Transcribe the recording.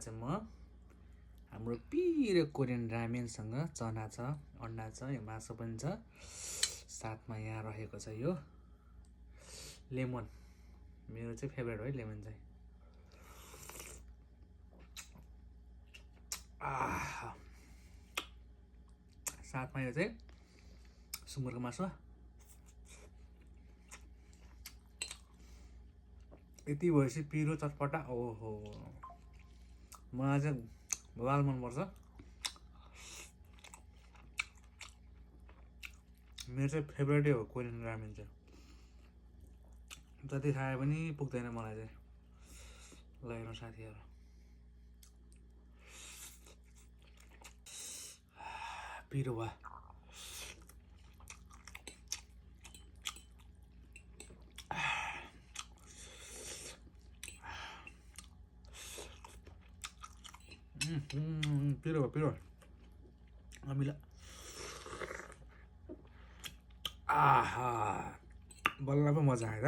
चाहिँ म हाम्रो पिरो कोरियन रामेनसँग चना छ, अन्डा छ, यो मासु पनि छ, साथमा यहाँ रहेको छ यो लेमन। मेरो चाहिँ फेभरेट हो है लेमन चाहिँ। साथमा यो चाहिँ सुँगुरको मासु। यति भएपछि पिरो चटपटा, ओहो मलाई चाहिँ लाल मनपर्छ। मेरो चाहिँ फेभरेटै हो कोरियन रामेन चाहिँ। जति खाए पनि पुग्दैन मलाई चाहिँ। ल हेर्नु साथीहरू, पिरो भयो। पिरो भयो पिरो, अमिला। आहा बल्ल पो मजा आयो त।